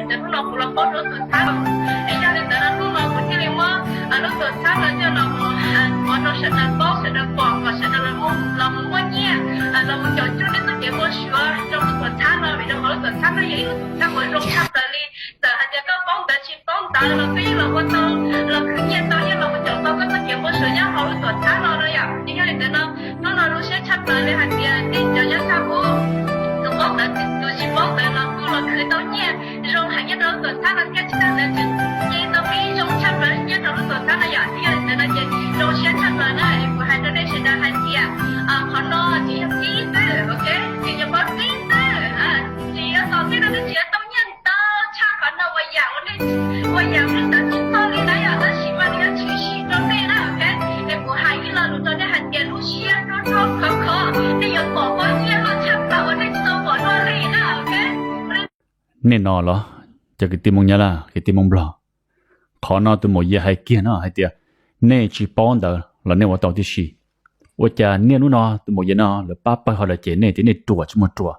Ces hnub no kuv los paub rau lub tuam txhab no, es yog li ntawd no hnub no kuv thiaj li muab lub tuam txhab no coj los mus ua rau sawv daws paub sawv daws pom kom sawv daws los mus muaj nyiaj los mus caum cuag nej txoj kev npau suav rau lub tuam txhab no, vim rau qhov lub tuam txhab no yog ib lub tuam txhab uas zoo tshaj plaws li. Txawm hais tias koj paub ntawv tsis paub ntawv los koj yeej los ua tau, los khwv nyiaj tau, yeej los mus caum tau koj txoj kev npau suav nyob hauv lub tuam txhab no no yom. Ces yog li ntawd no hnub no zoo siab tshaj plaws li hais tias nej cov nyob sab ub, tus paub ntawv tus tsis paub ntawv los kuj los khwv tau nyiaj zoo heev nyob rau lub tuam txhab no thiab tsis tas ntawd tseem nce tau pib zoo tshaj plaws nyob rau lub tuam txhab no yom. Ces yog li ntawd no ces zoo siab tshaj plaws na, es kuv hais rau nej sawv daws hais tias qhov no tsis yog pib xwb, ok, tsis yog pib xwb, tsis yuav tom ntej no nej tsis yuav tau nyiaj ntau tshaj qhov no ua yam ua yam nej tawm tsis txog li na yom, tab sis mas nws yuav tshwm sim rau nej na, ok. Es kuv hais ib lo lus rau nej hais tias lub siab rub rub khov khov, nej yuav pom pob nyiaj loj tshaj plaws uas nej tsis tau pom dua li na, ok. Nej no los cov kwv tij Hmoob Nyab Laj, kwv tij Hmoob Nplog, qhov no tus maum Yias hais kiag no hais tias nej tsis paub ntawv los nej ua tau tib si. Ua cas niaj hnub no tus maum Yias no lawv pab pawg ho lawv cem nej tias nej ruam tsis muaj ruam,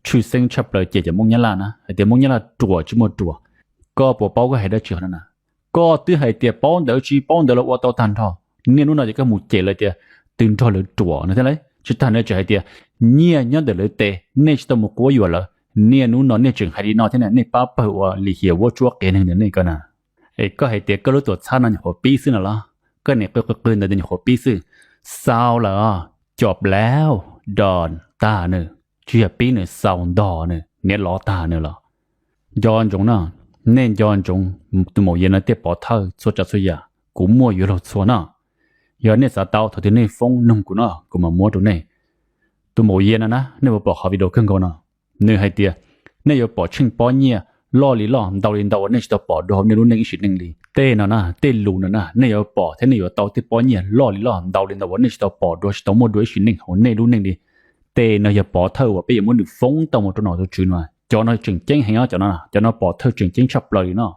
tshwj xeeb tshaj plaws cem cov Hmoob Nyab Laj na hais tias Hmoob Nyab Laj ruam tsis muaj ruam. Koj puas paub koj hais dab tsi qhov no na? Koj twb hais tias paub ntawv tsis paub ntawv los ua tau tag nrho, niaj hnub no ces koj mus cem lawv tias twb nrog lawv ruam no thiab lauj. Tsis tas no tseem hais tias nyiaj nyob ntawm lawv tes nej tsis tau mus quab yuam lawv, niaj hnub no nej tseem hais li no thiab na, nej pab pawg ua lim hiam vuab tsuab qias neeg ntawm nej ko na. Es koj hais tias koj lub tuam txhab no nyuam qhuav pib xwb no los? Koj nim qw qw qw ntawd tias nyuam qhuav pib xwb. Xaus lawm os, cov plaub do tag nws, tsis yog pib nws, xaus ntog nws, niam lov tag nws los. Nco ntsoov na, nej nco ntsoov, tus maum Yias no tej pov thawj txhua tsav txhua yam kuv muaj yuav luag txhua no. Yog nej xav tau thaum twg nej foob noog kuv no kuv mam muab rau nej. Tus maum Yias no na nej puas pom qhov video kawg nkaus no? Nws hais tias nej yuav pom tsheej pob nyiaj loj li loj ntau li ntau uas nej tsis tau pom dua hauv nej lub neej ib sim neej li. Tej no na, tej lus no na nej yuav pom thiab nej yuav tau tej pob nyiaj loj li loj ntau li ntau uas nej tsis tau pom dua tsis tau muaj dua ib sim neej hauv nej lub neej li. Tej no yog pov thawj uas peb yuav muab nws foob tau mus rau nom rau tswv no. Cov no tseem ceeb heev os, cov no, cov no pov thawj tseem ceeb tshaj plaws li no.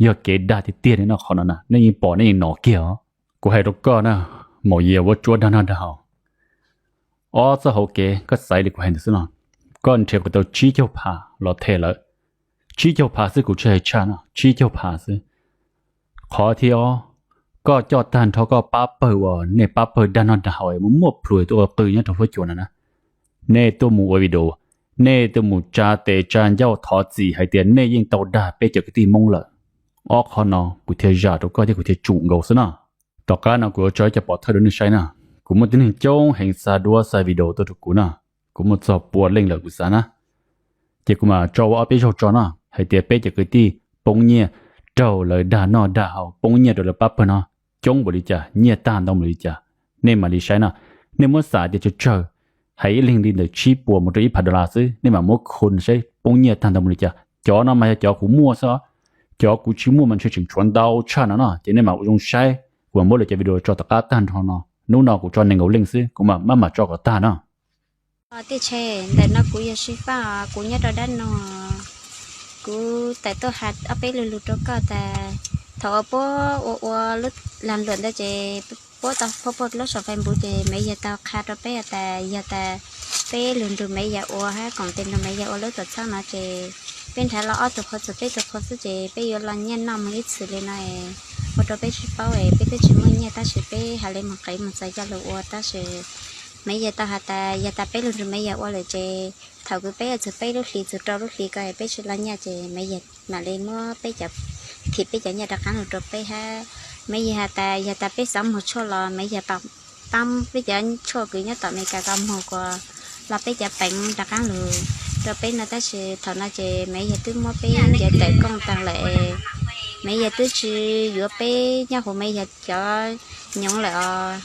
Yog kev dag tiag tiag li no qhov no na, nej yeej pom nej yeej hnov kiag os. Kuv hais rau koj na, maum Yias vuab tsuab dag noj dag haus, ob txoj hauv kev koj xaiv li kuv hais ntawd xwb no, koj nrhiav kuv tau tsib caug phav los them lawm. Tsib caug phav xwb, kuv tsis hais tshaj no, tsib caug phav xwb. Qhov thib ob, koj coj tag nrho koj pab pawg uas nej pab pawg dag noj dag haus es muaj muaj plhus tuaj ua qw nyob rau huab cua no na, nej tuaj mus ua video, nej tuaj mus tsa tes tsa ncauj thov txim hais tias nej yeej tau dag peb cov kwv tij Hmoob lawm. Ob qho no kuv thiaj zam rau koj thiab kuv thiaj tsum nkaus xwb na. Tom qab no kuv yuav tso ib co pov thawj rau nej saib na. Kuv muaj tib neeg coob heev xa duab xa video tuaj rau kuv na, kuv muaj txog pua leej lawm kuv xav na. Ces kuv mam tso ua ob peb zaug tso no hais tias peb cov kwv tij poob nyiaj raug lawv dag noj dag haus, poob nyiaj raug lawv pab pawg no coob npaum li cas, nyiaj tag ntau npaum li cas. Nej mam li saib no, nej muab xam tias tsawg tsawg, hais ib leeg li ntawm tsib puas mus rau ib phav dollar xwb, nej mam muab khu saib poob nyiaj tag ntau npaum li cas. Cov no mas yog cov kuv muaj xwb, cov kuv tsis muaj mas ntshe tseem tshuav ntau tshaj no no, ces nej mam ua zoo saib, kuv mam muab lawv cov video tso tom qab tag nrho no. Hnub no kuv tso nees nkaum leej xwb, kuv mam maj mam tso kom tag no. Tiaj Tshe, ntawm no kuv yog Sib Faj, kuv nyob rau dab no. Kuv tawm tuaj has ob peb lo lus rau koj tas, thaum uas puab ua ua lub lag luam ntawd ces puab tau post lub saum Facebook ces Maiv Yias tau qha rau peb tas yog tas peb lug nrug Maiv Yias ua hab koom tes nrug Maiv Yias ua lub tuam txhab no ces peb nrhav los ob tug qhua txug peb tug qhua xwb ces peb yuav los nyiaj noj moog ib txhis li no, ua rau peb tsis paub es peb twb tsis muaj nyiaj tab sis peb has le moog qev moog txais coj lug ua tab sis Maiv Yias tau has tas yog tas peb lug nrug Maiv Yias ua lawm ces thaum kws peb txug peb lub hlis txug rau lub hlis ko es peb tsis los nyiaj ces Maiv Yias mam li muab peb cov, thim peb cov nyiaj rov qaab lug rau peb hab Maiv Yias has tas yog tas peb xaav moog tshuaj los Maiv Yias paab peb cov tshuaj kws nyob tom Amelikas ko moog kuas los peb cov peev rov qaab lug rau peb no tab sis thaum no ces Maiv Yias twb muab peb ncaws tawm kooj taag lawm. Maiv Yias twb tsis yuav peb nyob huv Maiv Yias cov nyoov lawm os.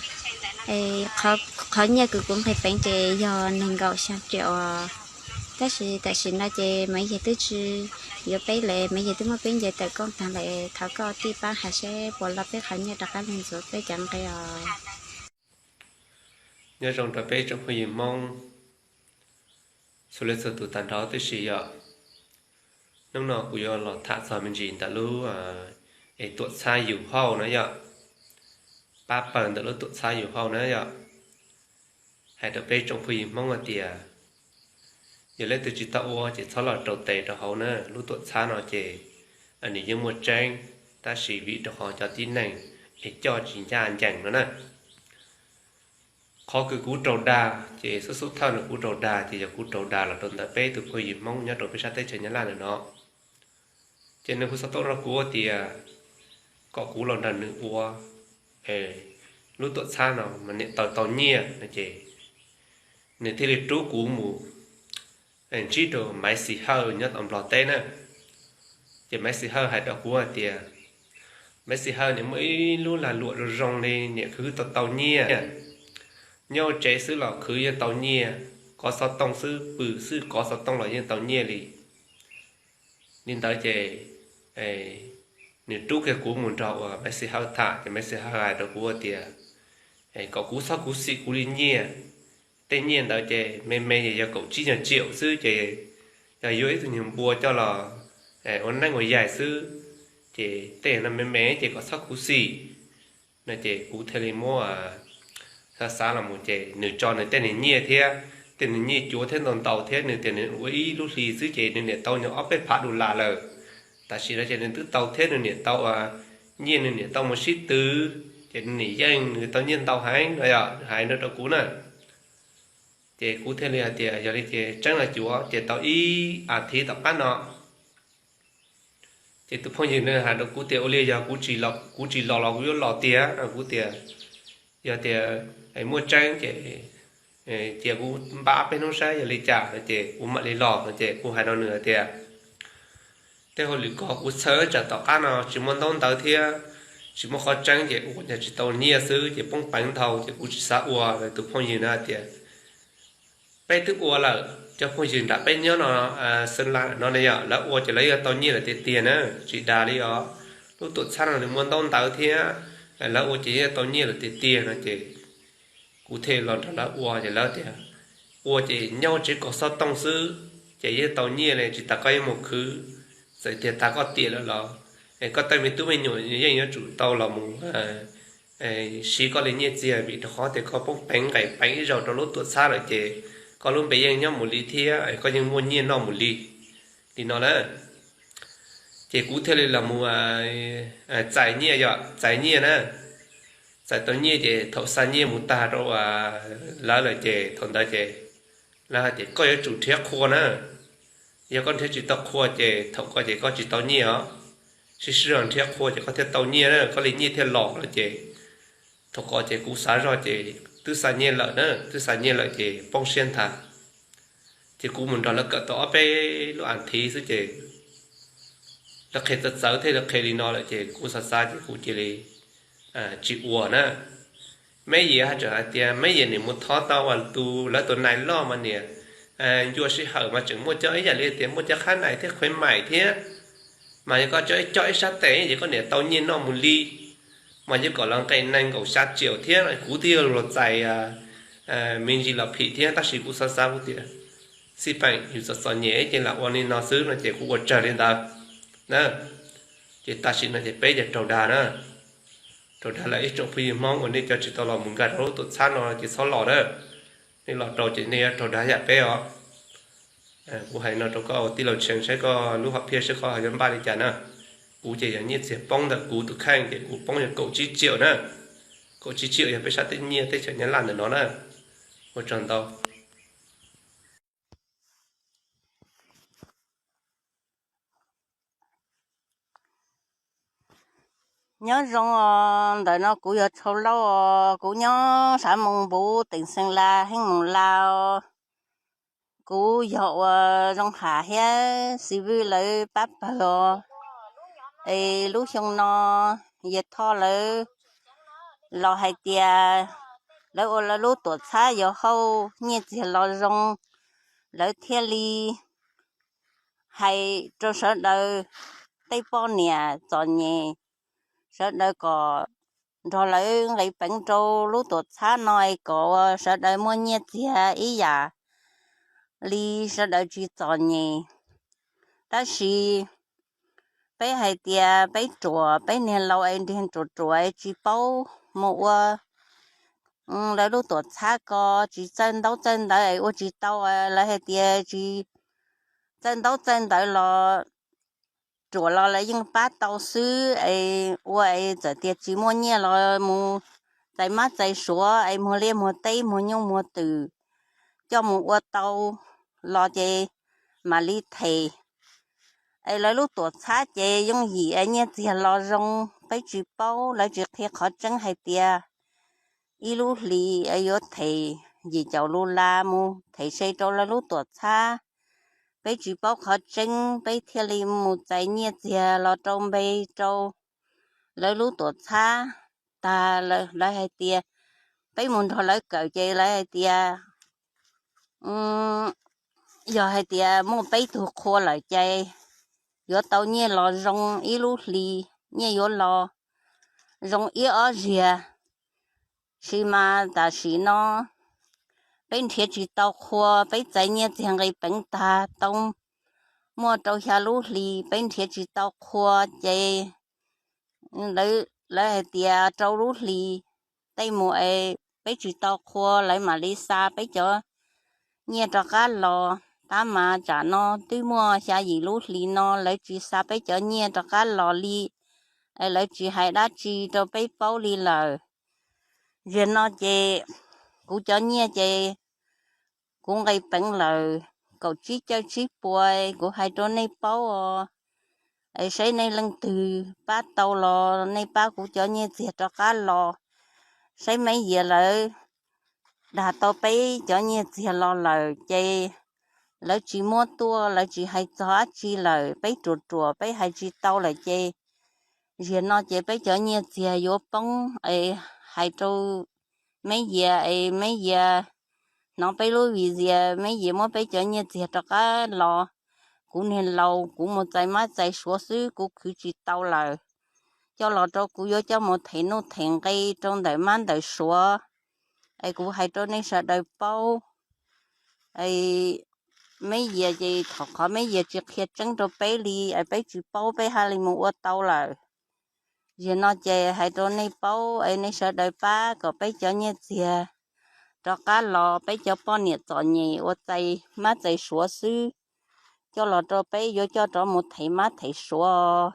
Qhov nyiaj kws kuv nqeg peev ces yog neeg nkaum xyaa riam os. Tab sis tam sim no ces Maiv Yias twb tsis yuav peb lawm, Maiv Yias twb muab peb ncaws tawm kooj taag lawm. Thov koj tij paab has seb puas los peb qhov nyiaj rov qaab lug ntxuav peb cov nqe os. Nyob zoo rau peb tsoom phooj ywg Hmoob, txhua leej txhua tug taag nrho tib si yom. Hnub no kuv yuav los tham txog me ntsis ntawm lub es tuam txhab yus hauj na yom, pab pawg ntawm lub tuam txhab yus hauj na yom. Hais rau peb tsoom phooj ywg Hmoob hais tias Yog leej twg tsis tau ua ces txhob los rau tes rau hauv na, lub tuam txhab no ces nws yeej muaj tseeb, tab sis vim rau qhov cov tib neeg es coj tsis ncaj ncees no na. Qhov kws kuv raug dag ces xub xub thawj no kuv raug dag ces yog kuv raug dag los rau ntawm peb tus phooj ywg Hmoob nyob rau peb sab teb chaws Nyab Laj ntawm no. Ces nws kuj xov tooj rau kuv tias kom kuv los nrog nws ua lub tuam txhab no mas niam tais tau nyiaj no ces nws thiaj li rub kuv mus ntsib rau Maiv Xis Hawj nyob tom Nplog teb na. Ces Maiv Xis Hawj hais rau kuv hais tias, Maiv Xis Hawj niam muaj ib lub lag luam zoo zoo li niam khwv tau tau nyiaj, nyob tsev xwb los khwv yeej tau nyiaj, kov xov tooj xwb, pw xwb kov xov tooj los yeej tau nyiaj li. Li ntawd ces nws rub kiag kuv mus nrog uas Maiv Xis Hawj tham ces Maiv Xis Hawj hais rau kuv tias kom kuv txhob khuv xim kuv li nyiaj. Tej nyiaj ntawd ces me me yog kaum tsib nyuag tsiaum xwb ces yog yuav ib tug nyuag npua coj los ua neeb ua yaig xwb, ces tej no me me ces kom txhob khuv xim no ces kuv thiaj li muab xav xav los mus ces nws tso nws tej nyiaj thiab, tej nyiaj cuav thiab ntau ntau thiab, nws tias nws ua ib lub hli xwb ces nws niam tau nws ob peb phav dollar lawm. Tam sim no ces nws twb tau thiab nws niam tau, nyiaj nws niam tau mus sib twv ces nws niam yeej nws tau nyiaj ntau heev no yog hais no rau kuv na. Ces kuv thiaj li hais tias yog li ces tseeb los cuav ces tau ib as thiv tom qab no ces tus phooj ywg nws hais rau kuv tias ua li yog kuv tsis los los kuv yuav los tiag no, kuv tias yog tias muaj tseeb ces cia kuv npaj ob peb hnub saib yog li cas no ces kuv mam li los no ces kuv hais rau nws hais tias tej hauj lwm ko kuv txhawj tsam tom qab no tsis muaj ntaub ntawv thiab tsis muaj qhov tseeb ces ua cas tsis tau nyiaj xwb ces poob peev ntau ces kuv tsis xav ua. Tus phooj ywg na hais tias peb twb ua lawm, cov phooj ywg nram peb nyob no, Xeev Las no ne yom, lawv ua ces lawv yeej tau nyiaj lawm tiag tiag na, tsis dag li os. Lub tuam txhab no nws muaj ntaub ntawv thiab, lawv ua ces yeej tau nyiaj lawm tiag tiag no ces kuv thiaj los nrog lawv ua ces lawv tias ua ces nyob tsev kov xov tooj xwb ces yeej tau nyiaj li, tsis tas koj yuav mus khwv, txawm tias tas koj tiam lawm los koj tej me tub me nyuam yeej yuav tsum tau los mus siv koj li nyiaj txiag vim rau qhov tias koj poob peev nqes peev ib zaug rau lub tuam txhab lawm ces koj lub npe yeej nyob mus li thiab koj yeej muaj nyiaj noj mus li, li no na. Ces kuv thiaj li los mus txais nyiaj, yog txais nyiaj na. Txais tau nyiaj ces thaum xa nyiaj mus tag rau lawv lawm ces thaum ntawd ces lawv hais tias koj yuav tsum nrhiav qhua na. Yog koj nrhiav tsis tau qhua ces thaum ko ces koj tsis tau nyiaj os. Sib sib zog nrhiav qhua ces koj thiaj tau nyiaj na, koj li nyiaj thiaj los no ces thaum ko ces kuv xav zog ces twb xa nyiaj lawm na, twb xa nyiaj lawm ces poob siab nthav. Ces kuv mus nrog lawv kawm tau ob peb lub as thiv xwb ces lawv qhia txawv txawv thiab lawv qhia li no lawm ces kuv xav xav ces kuv cia li tsis ua na. Meb Yias haj tseem hais tias Meb Yias nim mus thov tau uas tus lawv tus nais loj mas niam ncua sij hawm mas tseem muaj cov ib yam li tias muaj cov khab nais thiab khwv maim thiab, mas yog koj coj ib coj ib sab tes ces koj niam tau nyiaj noj mus li, mas yuav kom los nqe nees nkaum xya tsiaum thiab kuv twb yuav luag txais me ntsis los phim thiab tab sis kuv xav xav kuv tias xij peem yus txom txom nyem ces lam ua li no xwb no ces kuv ua tsawg li ntawd na. Ces tam sim no ces peb ces raug dag na, raug dag lawm ib tsoom phooj ywg Hmoob uas nej cov tsis tau los mus nkag rau lub tuam txhab no ces txhob los na, nej los rau ces nej yuav raug dag yam peb os. Kuv hais no rau koj tij laug Tsheej saib koj lub hom phiaj saib koj yuav npaj li cas na. Kuv ces yog nyiaj txiag poob ntawm kuv tus kheej ces kuv poob yog kaum tsib tsiaum na, kaum tsib tsiaum yog peb sab teb nyiaj teb chaws Nyab Laj ntawm no na. Ua tsaug ntau. Nyob zoo os, ntawm no kuv yog Tshau Lauj os, kuv nyob Xav Moos Npuv, teem Xeev Las, Heej Moos Las. Kuv yog uas Zoo Ham thiab Xis Vwj lawv pab pawg os. Es lub xyoo no Yawg Thoj lawv los hais tias lawv ua lawv lub tuam txhab yuav hauj nyiaj txiag los zoo, lawv thiaj li hais rau sawv daws tej poj niam txom nyem, sawv daws kom nrog lawv nqis peev rau lub tuam txhab no es kom sawv daws muaj nyiaj txiag ib yam li sawv daws tsis txom nyem. Tab sis peb hais tias peb ruam, peb niag laus es nrhiav ruam ruam es tsis paub mus ua lawv lub tuam txhab ko tsis txawj ntaub txawj ntawv es ua tsis tau, lawv hais tias tsis txawj ntaub txawj ntawv los ruam los lawv yeej pab tau xwb es ua es txawm tias tsis muaj nyiaj los mus txais mab txais suav es muag liaj muag teb muag nyuj muag twm coj mus ua tau los ces mam li them. Es lawv lub tuam txhab ces yooj yim es nyiaj txiag los zoo, peb tsis paub, lawv tsis qhia qhov tseeb hais tias ib lub hlis yuav them yim caum lus las mus them se rau lawv lub tuam txhab. Peb tsis paub qhov tseeb, peb thiaj li mus txais nyiaj txiag los rau npe rau lawv lub tuam txhab. Tag lawv hais tias, peb mus nrog lawv kawm ces lawv hais tias yog hais tias muaj peb tug qhua lawm ces yuav tau nyiaj los zoo ib lub hlis, nyiaj yuav los zoo ib ob zaug. Sis mas tam sim no peb nrhiav tsis tau qhua, peb txais nyiaj txiag nqis peev tag tau muaj rau xya lub hlis, peb nrhiav tsis tau qhua ces lawv hais tias rau lub hlis tej mus es peb tsis tau qhua lawv mam li xa peb cov nyiaj rov qab los. Tab mas tsam no twb muaj xya yim lub hlis no lawv tsis xa peb cov nyiaj rov qab los li, es lawv tsis hais dab tsi rau peb paub li lawm. Ziag no ces kuv cov nyiaj ces kuv nqis peev lawm kaum tsib caug tsib puas, kuv hais rau nej paub os. Es saib nej leej twg pab tau los nej pab kuv cov nyiaj txiag rov qab los. Saib Meb Yias lawv dag tau peb cov nyiaj txiag los lawm ces lawv tsis muab tuaj, lawv tsis hais txog dab tsi lawm, peb ruam ruam peb hais tsis tau lawm ces ziag no ces peb cov nyiaj txiag yuav poob es hais rau Meb Yias es Meb Yias hnov peb lub video, Meb Yias muab peb cov nyiaj txiag rov qab los. Kuv niag laus kuv mus txais mab txais suav xwb kuv khwv tsis tau lawm. Coj los rau kuv yuav coj mus them nuj them nqi rau ntawm mab ntawm suav. Es kuv hais rau nej sawv daws paub. Meb Yias ces thaum qhov Meb Yias tsis qhia tseeb rau peb li es peb tsis paub peb haj li mus ua tau lawm. Ziag no ces hais rau nej paub es nej sawv daws pab kom peb cov nyiaj txiag rov qab los, peb cov poj niam txom nyem ua txais mab txais suav xwb, coj los rau peb yuav coj rov mus them mab them suav.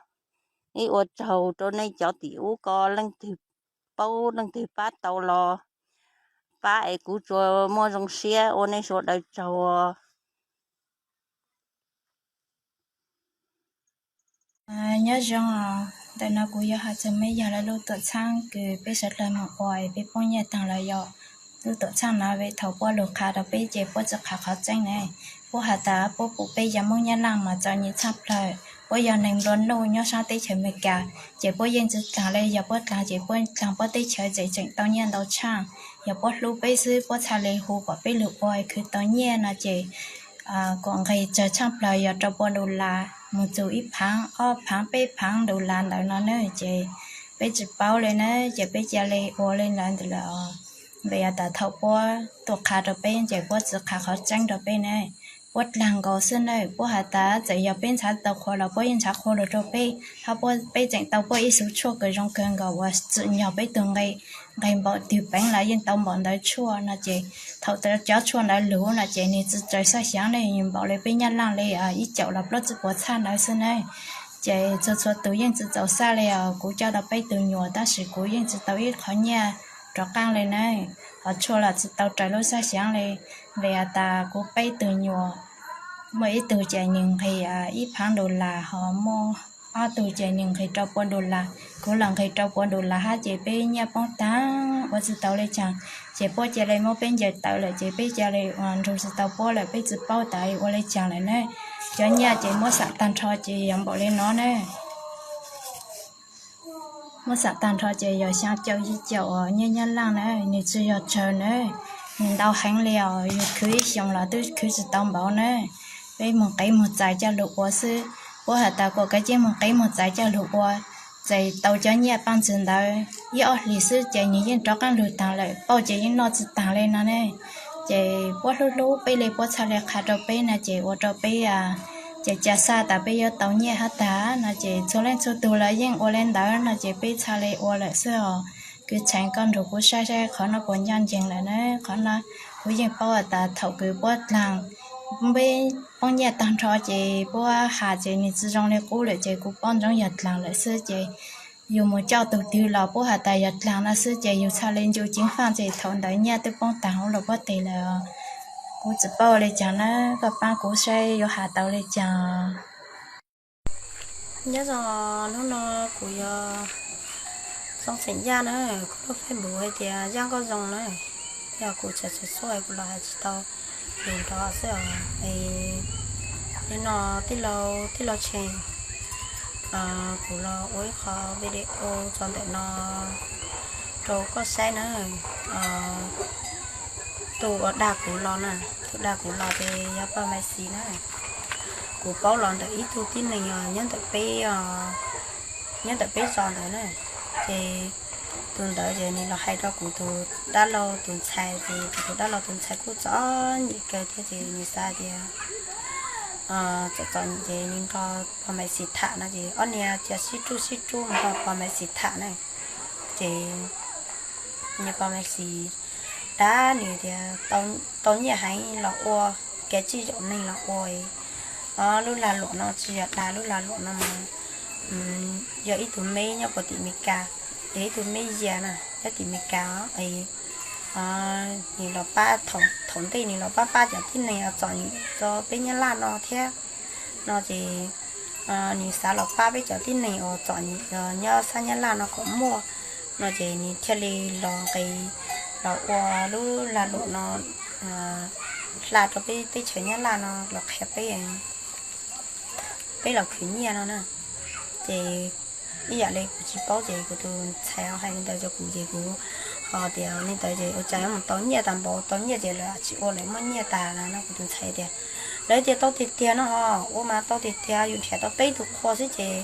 Ib ua tsaug rau nej cov tim ub ko, leej twg paub leej twg pab tau los pab es kuv tsuas muaj zoo siab ua nej sawv daws tsaug. Nyob zoo, ntawm no kuv yuav hais txog Meb Yias lawv lub tuam txhab kws peb sawv dlawg mus ua peb poob nyiaj taag lawm yog lub tuam txhab no, vim thaum puab lug qha rau peb ces puab tsi qha qhov tseeb ne. Puab has tas puab pum peb yog Moob Nyab Laaj mas txom nyem tshaj plawg. Puab yog neeg nplua nuj nyob saab teb chaws Amelikas, ces puab yeej tsi dlaag le, yog puab dlaag ces puab dlaag puab teb chaws tseem tseem tau nyiaj ntau tshaj. Yog puab hlub peb xwb puab txhaj le hu kom peb lug ua khwv tau nyiaj no ces kuas nqis tsawg tshaj plawg yog rau pua dollar, mus txug ib phaav ob phaav peb phaav dollar ntawd no na, ces peb tsi paub le na, ces peb ca le ua le ntawd ntawd lawm. Vim has tas thaum puab tuaj qha rau peb ces puab tsi qha qhov tseeb rau peb ne. Puab dlaag nkaus xwb na, puab has tas txawm yog peb nrhav tau qhua los puab yeej nrhav qhua lug rau peb, hab puab peb tseem tau puab ib xuv tshuaj kawg zoo kawg nkaus uas tsim nyog peb tug nqe, nqe npaum twg peev los yeej tau npaum ntawd tshuaj no ces thaum cov tshuaj ntawd lug no ces nwg tsi raws xaj xyaav ne, npaum le peb Nyab Laaj le ib caum los plaub tsib puas txhaj ntawd xwb na. Ces txhua txhua tug yeej tsi txaus xaj le os, kuv coj tau peb tug nyuam tab sis kuv yeej tsi tau ib qhov nyiaj rov qaab le na. Hov tshuaj los tsi tau raws lub xaj xyaav le, vim has tas kuv peb tug nyuam, muaj ib tug ces nwg nqis ib phaav dollar, hos muaj ob tug ces nwg nqis rau pua dollar, kuv los nqis rau pua dollar hab ces peb nyiaj poob taag ua tsi tau le caag. Ces puab ca le muab peb ncaws tawm lawm ces peb ca le ua nrug tsi tau puab lawm, peb tsi paub tas ua le caag lawm na. Cov nyiaj ces muab xam taag nrho ces yog npaum le no na. Muab xam taag nrho ces yog xyaa caum yim caum os, nyiaj Nyab Laaj na, nwg tsi yog tsawg na, nwg ntau heev le os, yug khwv ib xyoos los twb khwv tsi tau npaum na. Peb moog qev moog txais coj lug ua xwb. Puab has tas kuas kav tsij moog qev moog txais coj lug ua, txais tau cov nyiaj paaj ntxwg ntawd ib ob hlis xwb ces nwg yeej rov qaab lug taag lawm, pauj ces yeej noj tsi taag le no ne. Ces puab hlub hlub peb le puab txhaj le qha rau peb no ces ua rau peb ces ca xaj tas peb yuav tau nyiaj hab tag no ces txhua leej txhua tug los yeej ua le ntawd no ces peb txhaj le ua lawm xwb os. Kwv Txheev, koj nrug kuv saib saib qhov no puas ncaj ncees lawm na. Qhov no kuv yeej paub has tas thaum kwv puab dlaag, peb poob nyiaj taag nrho ces puab has ces nwg tsi zoo li qub lawm ces kuv paub ntsoov yog dlaag lawm xwb ces yug mus coj tug twg los puab has tas yog dlaag no xwb ces yug txhaj le ncu ceev faaj ces thaum ntawd nyiaj twb poob taag huv luas puab teg lawm. Kuv tsi paub ua le caag na, koj paab kuv saib yuav has tau le caag. Nyob zoo, hnub no kuv yog Xoo Xeem Yaj na, kuv lub Facebook hais tias Yaj Nkauj Zoo na. Yog kuv tseem tseem xuj kuv los hais tsis tau lus nrov xwb os. Nim no tij laug, tij laug Tsheej, kuv los ua ib qho video tso ntawm no rau koj saib na. Tus uas dag kuv los na, tus dag kuv los ces yog pog Maiv Xis na. Kuv paub los ntawm ib tug tib neeg os, nyob ntawm peb, nyob ntawm peb zos ntawd na. Ces tus ntawd ces nws los hais rau kuv tus dab laug tus ntxhais, ces kuv tus dab laug tus ntxhais kuj txom nyem kawg thiab ces nws xav tias txom txom nyem ces nws nrog pog Maiv Xis tham no ces ob niag cia sib rub sib rub mus nrog pog Maiv Xis tham na. Ces niag pog Maiv Xis dag nws tias tau nyiaj heev los ua, kev tsis zaum neeg los ua. Lub lag luam no tsis yog dag, lub lag luam no mas yog ib tug meb nyob puag tim Amelikas, yog ib tug meb Yias na, nyob tim Amelikas os. Nws los pab, thaum ntej nws los pab pab cov tib neeg txom nyem rau peb Nyab Laj no thiab no ces nws xav los pab peb cov tib neeg uas txom nyem nyob sab Nyab Laj no kom muaj no ces nws thiaj li los nqis los ua lub lag luam no hla rau peb teb chaws Nyab Laj no los qhia peb, peb los khwv nyiaj no na. Ces ib yam li kuv tsis paub ces kuv tus ntxhais hais li ntawd rau kuv ces kuv ho tias li ntawd ces ua cas yuav mus tau nyiaj tag npaum, tau nyiaj ces lawv tsis ua, lawv muab nyiaj tag no. Kuv tus ntxhais tias lawv tias tau tiag tiag no ho, ua mas tau tiag tiag, yus nrhiav tau peb tug qhua xwb ces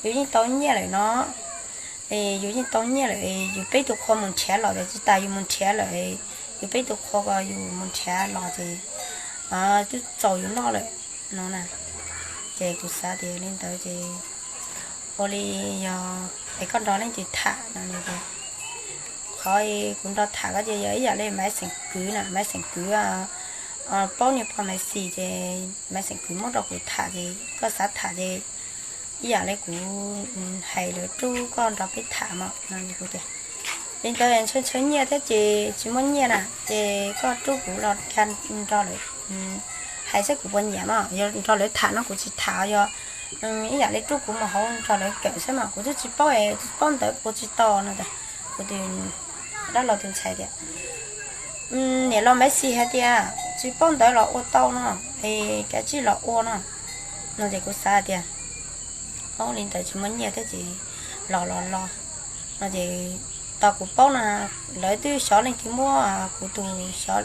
yus yeej tau nyiaj lawm no. Es yus yeej tau nyiaj lawm, yus peb tug qhua mus nrhiav los ces tsis tas yus mus nrhiav lawm, yus peb tug qhua ko yus mus nrhiav los ces twb txaus yus noj lawm no na. Ces kuv xav tias li ntawd ces ua li yog es koj nrog leej twg tham no. Qhov kuv nrog tham koj ces yog ib yam li Maiv Xeem Kwv na, Maiv Xeem Kwv paub niag pog Maiv Xis ces Maiv Xeem Kwv muab rau kuv tham ces koj xav tham ces ib yam li kuv hais lawv rub koj nrog peb tham mog no. Kuv tias li ntawd ntshaw ntshaw nyiaj thiab ces tsis muaj nyiaj na, ces koj rub kuv los nrog lawv, hais saib kuv puas nyiam no, yog nrog lawv tham no kuv tsis tham, yog ib yam li rub kuv mus hauv nrog lawv kawm saib mas kuv twb tsis paub es tsis paub ntawv ua tsis tau no. Kuv tus dab laug tus ntxhais tias niam laus Maiv Xis hais tias tsis paub ntawv los ua tau no, es kav tsij los ua no. No ces kuv xav tias ub, li ntawd tsis muaj nyiaj thiab ces los los los no ces tau kuv paub no, lawv twb xyov leej twg muab kuv tus, xyov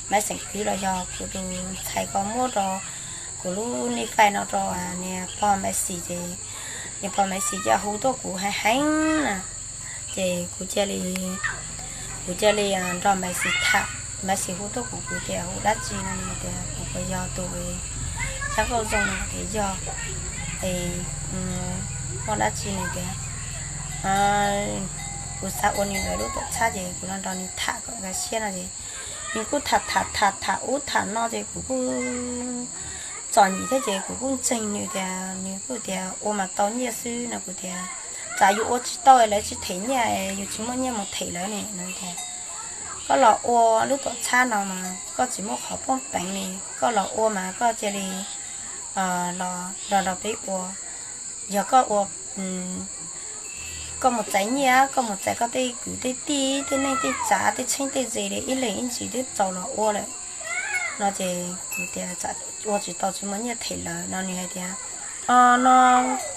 Maiv Xeem Kwv los yog kuv tus ntxhais ko muab rau kuv lub nij fais no rau niag pog Maiv Xis ces niag pog Maiv Xis cia hu tuaj kuv heev heev na. Ces kuv cia li, kuv cia li nrog Maiv Xis tham, Maiv Xis hu tuaj kuv, kuv tias hu dab tsi no, nws tias kuv puas yog tus Yaj Nkauj Zoo no, tias yog, es muaj dab tsi, nws tias kuv xav ua nws lawv lub tuam txhab ces kuv los nrog nws tham kom nkag siab no ces nws kuj tham tham tham tham ub tham no ces kuv kuj txom nyem thiab ces kuv kuj ntseeg nws tias, nws kuj tias ua mas tau nyiaj xwb no. Kuv tias tsam yus ua tsis tau lawv tsis them nyiaj, yus tsis muaj nyiaj mus them lawv ne no. Tias koj los ua lub tuam txhab no mas koj tsis muaj qhov poob peev li, koj los ua mas koj cia li los nrog peb ua. Yog koj ua, koj mus txais nyiaj, koj mus txais koj tej kwv tej tij tej neej tej tsav tej txheeb tej ze li ib leeg ib ntsis twb txaus los ua lawm no ces kuv tias tsam ua tsis tau tsis muaj nyiaj them lawv no. Nws hais tias no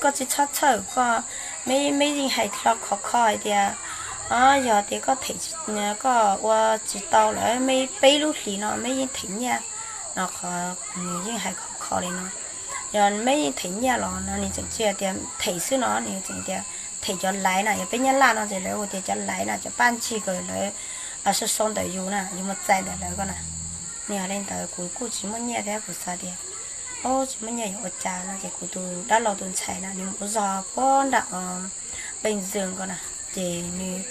koj tsis txhob txhawj, koj, meb, meb yeej hais hlo khov kho hais tias yog tias koj them, koj ua tsis tau lawm, meb peb lub hlis no meb yeej them nyiaj no. Qhov nws yeej hais khov kho li no, yog meb yeej them nyiaj los no, nws tseem tsis hais tias them xwb no, nws tseem tias them cov laiv na, yog peb Nyab Laj no ces lawv hu tias cov laiv na, cov paj ntsig ko lawv sau sau ntawm yus na, yus mus txais ntawm lawv ko na. Nws hais li ntawd kuv kuj tsis muaj nyiaj thiab kuv xav tias ub, tsis muaj nyiaj yuav ua cas no ces kuv tus dab laug tus ntxhais na nws mus ua zog puag nram Npeej Zwm ko na, ces nws,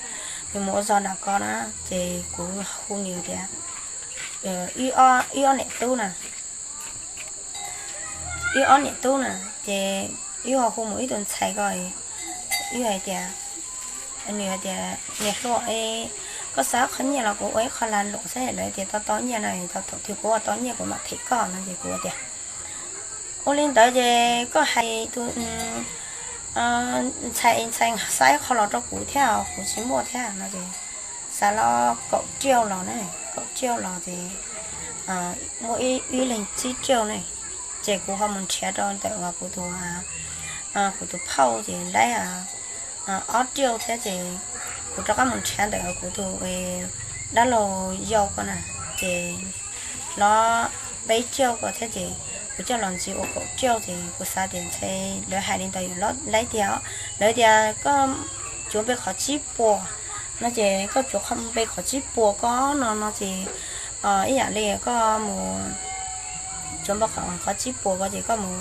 nws mus ua zog nram ko na, ces kuv hu nws tias, ib ob niam tub na, ib ob niam tub na, ces wb ho hu mus ib tug ntxhais ko, wb hais tias, nws hais tias, niam hluas, koj xa qhov nyiaj los kuv ua ib qho lag luam xwb, lawv tias tau tau nyiaj no, thaum twg kuv ua tau nyiaj kuv mam them koj no, ces kuv tias, ua li ntawd ces koj hais tus ntxhais, ntxhais xa ib qho los rau kuv thiab, kuv tsis muaj thiab no ces xa los kaum riauj los na, kaum riauj los ces muaj ib leeg tsib riauj ne, ces kuv ho mus nrhiav rau ntawm kuv tus, kuv tus phauj ces laib ob riauj thiab ces kuv rov qab mus nrhiav ntawm kuv tus dab laug yau ko na, ces los peb riauj ko thiab ces kuv coj los ntxiv ua kaum riauj ces kuv xav tias ntshe lawv hais li ntawd yus laib tiag, lawv tias koj tsuav npe qhov tsib puas no ces koj tsuav npe qhov tsib puas ko no no ces ib yam li koj mus tsuav npe qhov tsib puas ko ces koj mus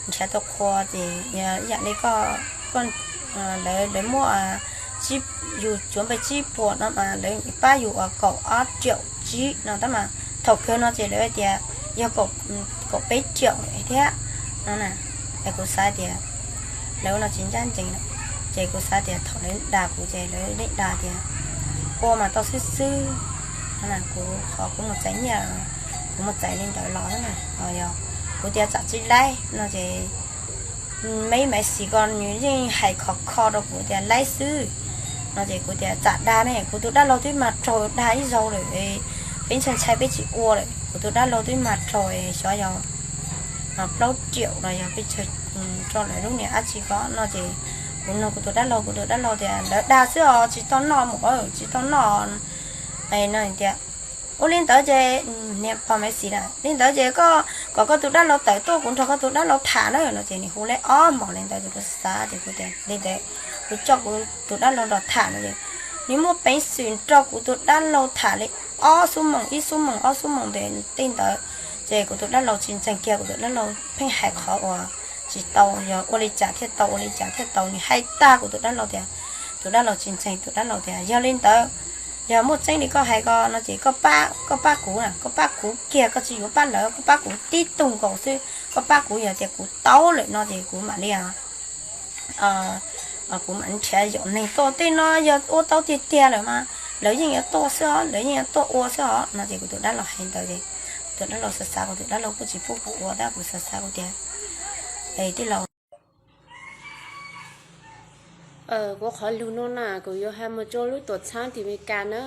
nrhiav tau qhua ces ib yam li koj, lawv muab, yus tsuav npe tsib puas no mas lawv pab yus ua kaum ob riauj tsib no tab mas thaum kawg no ces lawv tias yog kaum peb riauj thiab no na. Es kuv xav tias lawv no tsis ncaj ncees, ces kuv xav tias thaum lawv dag kuv ces lawv yeej dag tias ua mas tau xwb xwb no, kuv qhov kuv mus txais nyiaj, kuv mus txais li ntawd los na, yog kuv tias tsam tsis laib no ces me ib Maiv Xis ko nws yeej hais khov kho rau kuv tias laib xwb no ces kuv tias tsam dag ne, kuv tus dab laug twb mag raug dag ib zaug lawm, peb ntshai ntshai peb tsis ua lawm, kuv tus dab laug twb mag raug xyov yog plaub riauj los yog peb tso lawv lub niag dab tsi ko no ces kuv nug kuv tus dab laug, kuv tus dab laug tias lawv dag xwb os tsis tau noj mus, tsis tau noj no tias ua li ntawd ces niag pog Maiv Xis na, li ntawd ces koj kom koj tus dab laug tawm tuaj kuv nrog koj tus dab laug tham na no ces nws hu li ob hmos li ntawd ces kuv xav ces kuv tias li ntawd kuv coj kuv tus dab laug nrog tham no ces nws muaj peev xwm nrog kuv tus dab laug tham li ob xuab moos, ib xuab moos ob xuab moos ntev tej ntawd ces kuv tus dab laug tsis ntseeg kiag, kuv tus dab laug pheej hais qhov uas tsis tau, yog ua li cas thiaj tau, ua li cas thiaj tau, nws hais tag kuv tus dab laug tias, tus dab laug tsis ntseeg, tus dab laug tias yog li ntawd, yog muaj tseeb li koj hais ko no ces koj pab, koj pab kuv na, koj pab kuv kiag, koj tsis yuav pab lawv, koj pab kuv tib tug nkaus xwb, koj pab kuv yog tias kuv tau lawm no ces kuv mam li kuv mam nrhiav yaum neeg tuaj, tej no yog ua tau tiag tiag lawm mas lawv yeej yuav tuaj xwb os, lawv yeej yuav tuaj ua xwb os no ces kuv tus dab laug hais ntawd ces kuv tus dab laug xav xav, kuv tus dab laug kuj tsis pub kuv ua tab kuv xav xav kuv tias, es tij laug, kuv qhov lug no na kuv yuav hais mus rau lub tuam txhab tim Amelikas na.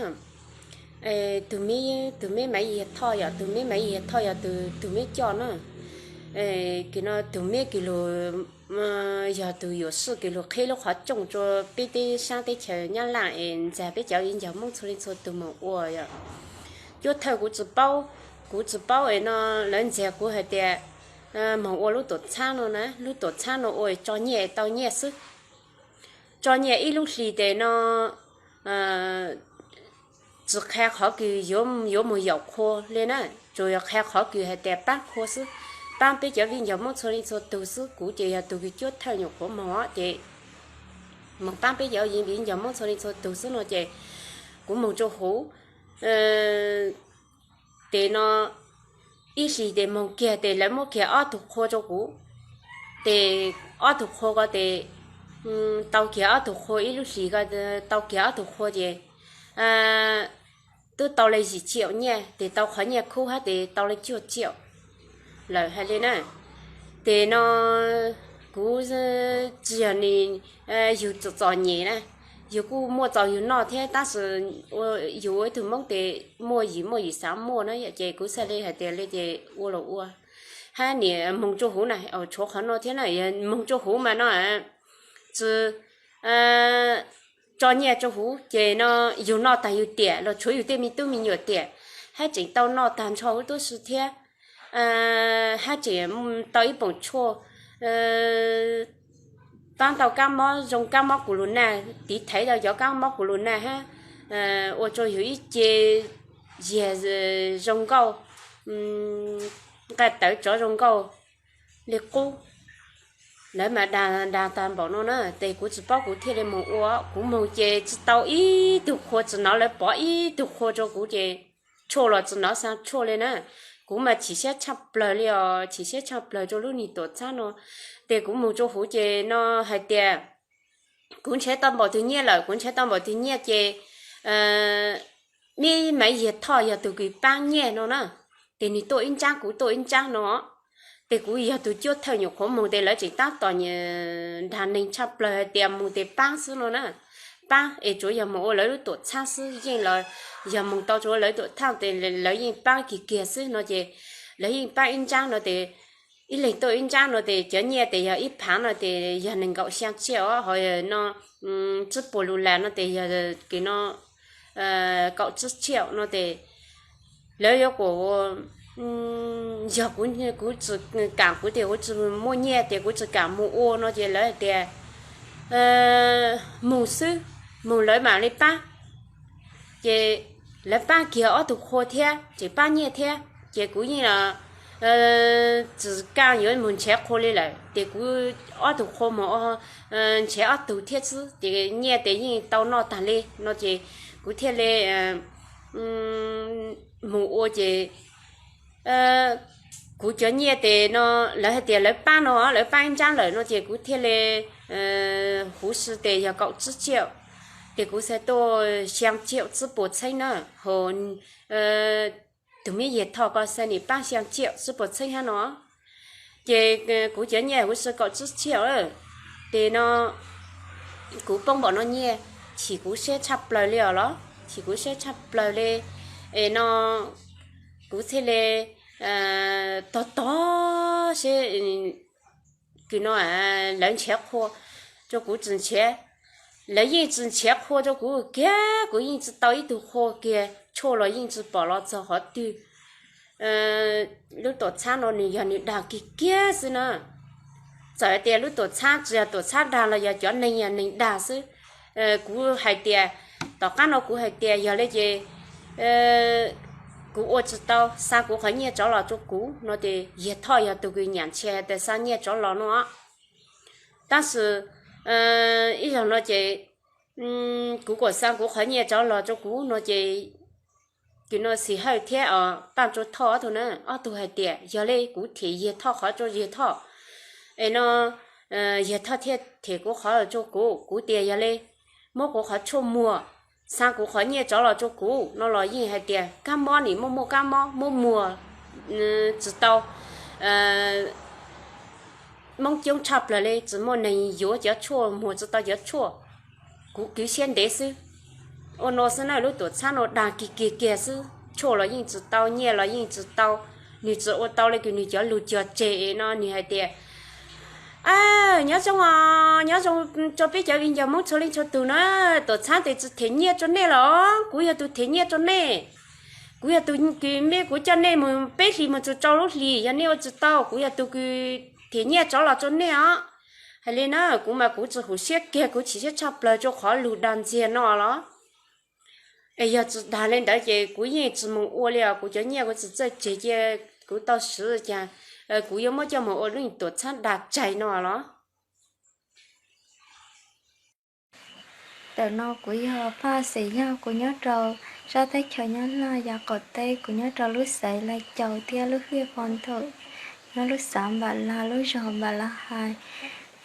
Tus me, tus me Maiv Yig Thoj yog, tus me Maiv Yig Thoj yog tus me coj na. Kis no tus me kis lug yog tus yuam sij kis lug qhib lub qhov rooj rua peb teb sab teb chaws Nyab Laj es ntxag peb cov viv ncaus Moob txhua leej txhua tug moog ua yom. Cuab thawj kuv tsi paub, kuv tsi paub es no lawv ntxias kuv hais tias moog ua lub tuam txhab no na, lub tuam txhab no ua tso nyiaj tau nyiaj xwb. Tso nyiaj ib lub hlis tes no tsi qha qhov kws yuav moog yaum qhua le na, tsuas yog qha qhov kws hais tias paab qhua xwb, paab peb cov viv ncaus Moob txhua leej txhua tug xwb. Kuv ces yog tug kws cuab thawj nyuam qhuav moog ces moog paab peb cov viv ncaus Moob txhua leej txhua tug xwb no ces kuv moog rua huv tes no ib hlis tes moog kiag tes lawv muab kiag ob tug qhua rua kuv. Tes ob tug qhua ko tes tau kiag ob tug qhua ib lub hlis ko, tau kiag ob tug qhua ces twb tau le yim tsiaum nyiaj, tes tau qhov nyiaj khub hab tes tau le cuaj tsiaum lawm hais le na. Tes no kuv tsi yog nwg, yug txom txom nyem na, yug kuj muaj txaus yug noj thiab tab sis yug ua ib tug Moob tes muaj yim muaj yim xaav muaj na yom, ces kuv txhaj le hais tias le ces ua los ua. Hab niam moog rua huv na, tshuav qhov no thiab na, moog rua huv mas no tsi tso nyiaj rua huv ces no yug noj taag yug tiam los tshuav yug tej me tub me nyuam tiam, hab tseem tau noj taag nrho huv tub si thiab, hab tseem tau ib poom tshuaj paab tau kaab mob zoo kaab mob kuv lug nag, tiv thaiv tau cov kaab mob kuv lug nag hab ua rua yug ib ce ziag zoo nkauj, nqaj tawv tsov zoo nkauj li qub. lawv mas dag dag tag npaum no na, ces kuv tsis paub, kuv thiaj li mus ua. Kuv mus ces tsis tau ib tug qhua, tsis hnov lawv pov ib tug qhua rau kuv ces tshuaj los tsis hnov xa tshuaj li na. Kuv mas chim siab tshaj plaws li os, chim siab tshaj plaws rau lub niag tuam txhab no. Ces kuv mus rau huv ces no hais tias kuv nrhiav tau npaum twg nyiaj lawm, kuv nrhiav tau npaum twg nyiaj ces Mib Maiv Yiag Thoj yog tus kws paab nyiaj no na, ces nws tuaj ib ntsab kuv tuaj ib ntsab no. Ces kuv yog tus cuab thawj nyuam qhuav moog ces lawv tseem tab tom nrag neeg tshaj plawg hais tias moog ces paab xwb no na. Paab es tsuav yog moog ua lawv lub tuam txhab xwb yeej los, yog moog tau tsuav lawv tuam txhab ces lawv yeej paab kiag kiag xwb no ces lawv yeej paab ib ntsab no ces ib leeg tuaj ib ntsab no ces cov nyiaj ces yog ib phav no ces yog nees nkaum xyaa tsiaj os, ho no tsib puas lus las no ces yog kws no kaum tsib tsiaj no ces lawv yuav kom yog kuv tsis kam, kuv tias kuv tsis muaj nyiaj ces kuv tsis kam mus ua no ces lawv hais tias mus xwb, mus lawv mam li paab. Ces lawv paab kiag ob tug qhua thiab ces paab nyiaj thiab ces kuv yeej tsis kam yuav mus nrhiav qhua li lawm ces kuv ob tug qhua mus nrhiav ob tug thiab xwb ces nyiaj ces yeej tau noj tag li no ces kuv thiaj li mus ua ces kuv cov nyiaj ces no lawv hais tias lawv paab no, lawv paab ib ntsab lawm no ces kuv thiaj li huv si ces yog kaum tsib tsiaj, ces kuv xav tuaj xyaa tsiaj tsib puas txheeb na, ho tus Mib Yiag Thoj ko xav nim paab xyaa tsiaj tsib puas txheeb hab no. Ces kuv cov nyiaj huv si kaum tsib tsiaj, ces no kuv poob npaum no nyiaj, chim kuv siab tshaj plaws li os los, chim kuv siab tshaj plaws li. Es no kuv thiaj li tog tog seb kws no lawv nrhiav qhua rau kuv tsis nrhiav, lawv yeej tsis nrhiav qhua rau kuv kiag, kuv yeej tsis tau ib tug qhua kiag, tshuaj los yeej tsis pom los txog qhov twg. Lub tuam txhab no nws yog nws dag kiag kiag xwb na. Txawm hais tias lub tuam txhab tsis yog tuam txhab dag los yog cov neeg yog neeg dag xwb. Kuv hais tias, tom qab no kuv hais tias yog li ces kuv ua tsis tau, xa kuv qhov nyiaj rov los rau kuv no ces Yiag Thoj yog tus kws nyam ntshe hais tias xa nyiaj rov los no. Tab sis ib zaug no ces kuv kom xa kuv qhov nyiaj rov los rau kuv no ces kws no Xis Hawj thiab Paaj Tsua Thoj ob tug na, ob tug hais tias yog li kuv them Yiag Thoj qhov rau Yiag Thoj, es no Yiag Thoj thiaj them kuv qhov rau kuv. Kuv tias yog li muab kuv qhov tshuaj muag, xa kuv qhov nyiaj rov los rau kuv no los yeej hais tias kab mob nim muaj muaj kab mob, muab muag tsis tau. Moob coob tshaj plaws li, tsis muaj neeg yuav cov tshuaj, muag tsis tau cov tshuaj. Kuv kwv siab ntev xwb. Ua no xwb na, lub tuam txhab no dag kiag kiag kiag xwb, tshuaj los yeej tsis tau, nyiaj los yeej tsis tau. Nws tsis ua tau li kws nws cov lug cog tseg no, nws hais tias nyob zoo os, nyob zoo rau peb cov viv ncaus Hmoob txhua leej txhua tug na, tuam txhab tes tsis them nyiaj rau nej los, kuv yog tus them nyiaj rau nej. Kuv yog tus kws meb, kuv coj nej mus peb hlis mus txug rau lub hlis, yog nej ua tsis tau kuv yog tus kws them nyiaj rov los rau nej os. Hais li na, kuv mas kuv tsis hum siab kiag, kuv chim siab tshaj plaws rau qhov lug dag ntxiag no los. Es yog tsis dag li ntawd ces kuv yeej tsis mus ua li os, kuv cov nyiaj kuv tsis txawj tseg cia kuv tau swv cas, kuv yuav muab coj mus ua lub tuam txhab dag tsaig no los. Ntawm no kuv yog Paj Xeem Yaj, kuv nyob rau sab teb chaws Nyab Laj yav qaum teb, kuv nyob rau lub xeev Lais Caus thiab lub hiaj Pov Nthaum, nyob lub xav Npam Lag, lub zog Npam Lag Hais.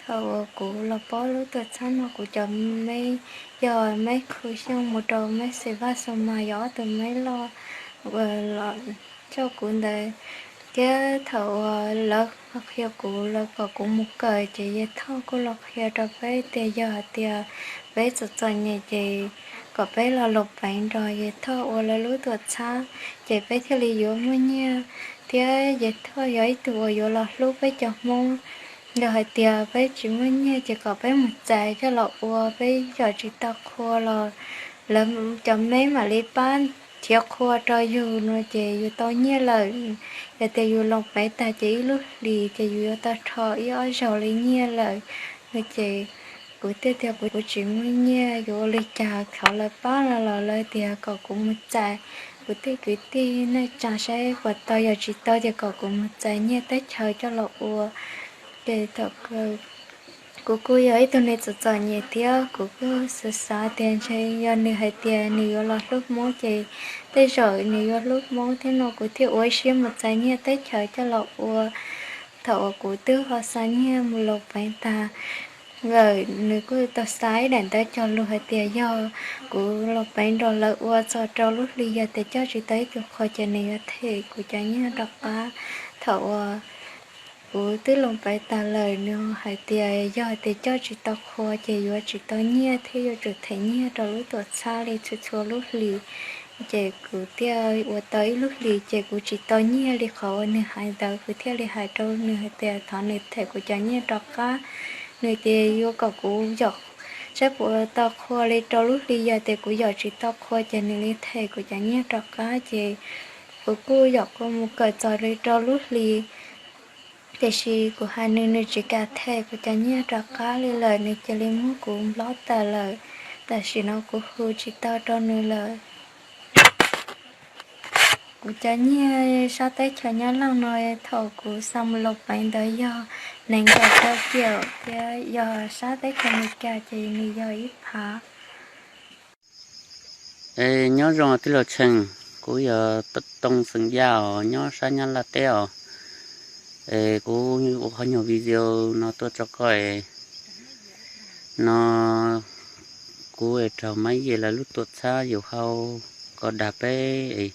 Thaum uas kuv los paub lub tuam txhab no, kuv cov meb yog meb Khu Xyooj mus rau meb Xeem Vaj Xoo Mas, yog ob tug meb loj los coj kuv ntawd. Thiab thaum uas lawv qhia kuv, lawv kom kuv mus kawm ces Yiag Thoj kuj los qhia rau peb tias yog hais tias peb txom txom nyem ces kom peb los lom peev nrog Yiag Thoj ua lawv lub tuam txhab, ces peb thiaj li yuav muaj nyiaj. Thiab Yiag Thoj yog ib tug uas yuav los hlub peb cov Hmoob. Yog hais tias peb tsis muaj nyiaj ces kom peb mus txais coj los ua, peb yog tsis tau qhua los lawv cov meb mam li pab nrhiav qhua rau yus no ces yus tau nyiaj lawm. Yog tias yus lom peev tag ces ib lub hlis ces yus yuav tau rho ib ob zaug li nyiaj lawm no ces kuv thiaj tias kuv tsis muaj nyiaj yuav ua li cas, thov lawv pab no los lawv tias kom kuv mus txais kuv tej kwv tij neej tsa saib puas tau, yog tsis tau ces kom kuv mus txais nyiaj teb chaws coj los ua. Ces thaum kawg Kuv kuj yog ib tug neeg txom txom nyem thiab kuv kuj xav xav tias ntshe yog nws hais tias nws yuav los hlub Hmoob ces tej zaum nws yuav hlub Hmoob thiab no kuv thiaj ua siab mus txais nyiaj teb chaws coj los ua. Thaum uas kuv twb ho xa nyiaj mus los peev tag lawm, nws kuj tau xa ib daim ntawv cog lus hais tias yog kuv los peev nrog lawv ua txog rau lub hli yog tias coj tsis tau ib tug qhua ces nws yuav them kuv cov nyiaj rov qab. Thaum uas kuv twb los peev tag lawm, nws hais tias yog tias coj tsis tau qhua ces yuav tsis tau nyiaj thiab yuav tsum them nyiaj rau lub tuam txhab li txhua txhua lub hlis. Ces kuv thiaj ua tau ib lub hlis ces kuv tsis tau nyiaj li qhov uas nws hais ntawd, kuv thiaj li hais rau nws hais tias thov nws them kuv cov nyiaj rov qab. Nws tias yuav kom kuv yom, saib puas tau qhua li rau lub hli, yog tias kuv yom tsis tau qhua ces nws li them kuv cov nyiaj rov qab. Ces kuv kuj yom kuv mus kawm txog li rau lub hli, tiam sis kuv hais nws, nws tsis kam them kuv cov nyiaj rov qab li lawm, nws cia li muab kuv nplob tas lawm. Tam sim no kuv hu tsis tau rau nws lawm. Kuv cov nyiaj sab teb chaws Nyab Laj no, thaum kuv xa mus los peev ntawd yog nees nkaum rau tiam thiab yog sab teb chaws Amelikas ces nws yog ib phav. Nyob zoo tij laug Tsheej, kuv yog Tooj xeem Yaj os, nyob sab Nyab Laj teb os. Es kuv ua qhov nyuag video no tuaj tso koj no, kuv raug Maiv Yias lawv lub tuam txhab yus hau ko dag peb.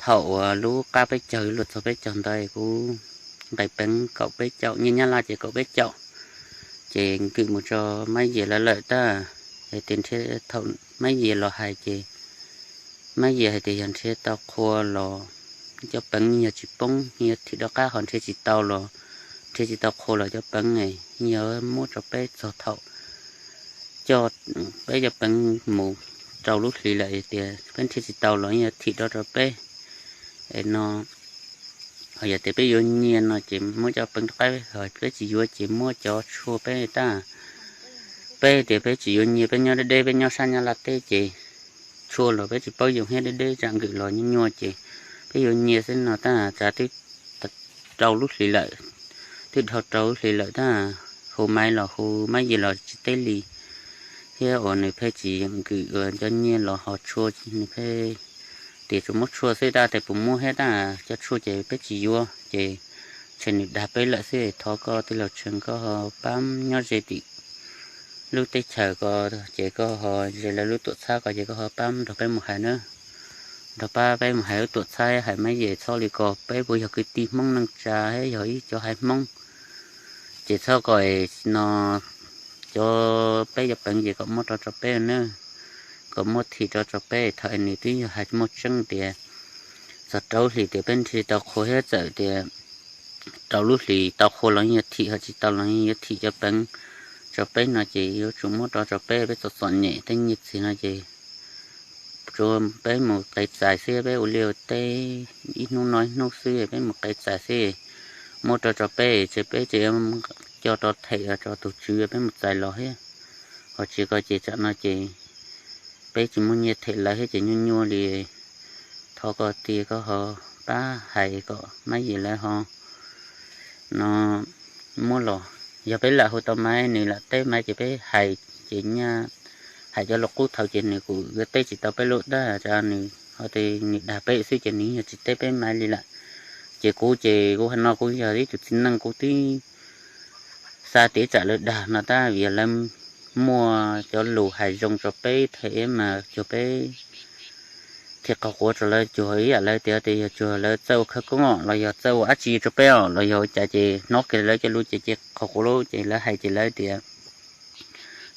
Thaum uas lub qab peb caug luag txog peb caug ntawd kuv nqis peev kaum peb caum, nyiaj Nyab Laj ces kaum peb caum, ces nkwm mus tso Maiv Yias lawv lawm tag. Tias nrhiav thaum Maiv Yias los hais ces Maiv Yias hais tias yog nrhiav tau qhua los cov peev yog tsis poob, yog thim rov qab, ho nrhiav tsis tau los, nrhiav tsis tau qhua los cov peev yog muab rau peb txog thaum coj peb cov peev mus rau lub hlis lawm tias peb nrhiav tsis tau los yog thim rov rau peb. Es no yog tias peb yuav nyiaj no ces muab cov peev rov qab, peb tsis yuav ces muab cov tshuaj peb tag. Peb tias peb tsis yuav nyiaj, peb nyob deb deb, peb nyob sab Nyab Laj teb ces tshuaj los peb tsis paub yoog thiab, deb deb tsam nkwm los nyuaj nyuaj ces peb yuav nyiaj xwb no tag. Tsav twb rau lub hlis lawm, twb dhau rau lub hlis lawm tag, hu Maiv los hu Maiv Yias los tsis teb li, thiab uas nws pheej tsis nkwm cov nyiaj los ho tshuaj, nws pheej tias tsuas muab tshuaj xwb tag, tias puas muab thiab tag, cov tshuaj ces peb tsis yuav ces ntshe nws dag peb lawm xwb. Thov koj tij laug Tsheej koj ho pab nyob ze tim lub teb chaws ko, ces koj ho ze lawv lub tuam txhab ko ces koj ho pab nrog peb mus hais na, nrog pab peb mus hais lub tuam txhab, hais Maiv Yias txhob li ko, peb puas yog kwv tij Hmoob neej tsa thiab yog ib cov haiv Hmoob, ces txhob kom no cov peb cov peev ces kom muab rov rau peb na, kom muab thim rov rau peb. Thaum nws twb yog hais muaj tseeb tias txog rau lub hlis tias peb nrhiav tau qhua thiab txawm tias rau lub hlis tau qhua los yeej yuav thim, ho tsis tau los yeej yuav thim cov peev rau peb no ces yuav tsum muab rov rau peb, peb txom txom nyem tej nyiaj txiag no ces tsuas peb mus qev txais xwb, peb ua liaj ua teb ib hnub no ib hnub xwb, peb mus qev txais xwb, muab rov rau peb, ces peb tseem coj rov them rau tus tswv peb mus txais los thiab. Ho tsis ko ces tsam no ces peb tsis muaj nyiaj them lawv thiab ces nyuaj nyuaj li. Thov koj tias koj ho pab hais kom Maiv Yias lawv ho no muab los. Yog peb lam hu tau Maiv, nws lam teb Maiv ces peb hais ces nyaj hais cov lus qub thaum ces nws kuj yuav teb tsis tau peb lub dag, nws ho tias nws dag peb xwb ces nws yog tsis teb peb Maiv li lawm. Ces kuv ces kuv hais no kuv yog ib tug txiv neej kuv twb xav tias tsam lawv dag no tab vim yog lawv muaj cov lus hais zoo rau peb thiab mas cuag peb thiaj qaug quav rau lawv, cuag ib yam lawv tias, tias yog cuag lawv txawj ua khawv koob os los yog txawj ua dab tsi rau peb os los yog ua cas ces hnov kiag lawv cov lus ces ces qaug quav lawm ces lawv hais ces lawv tias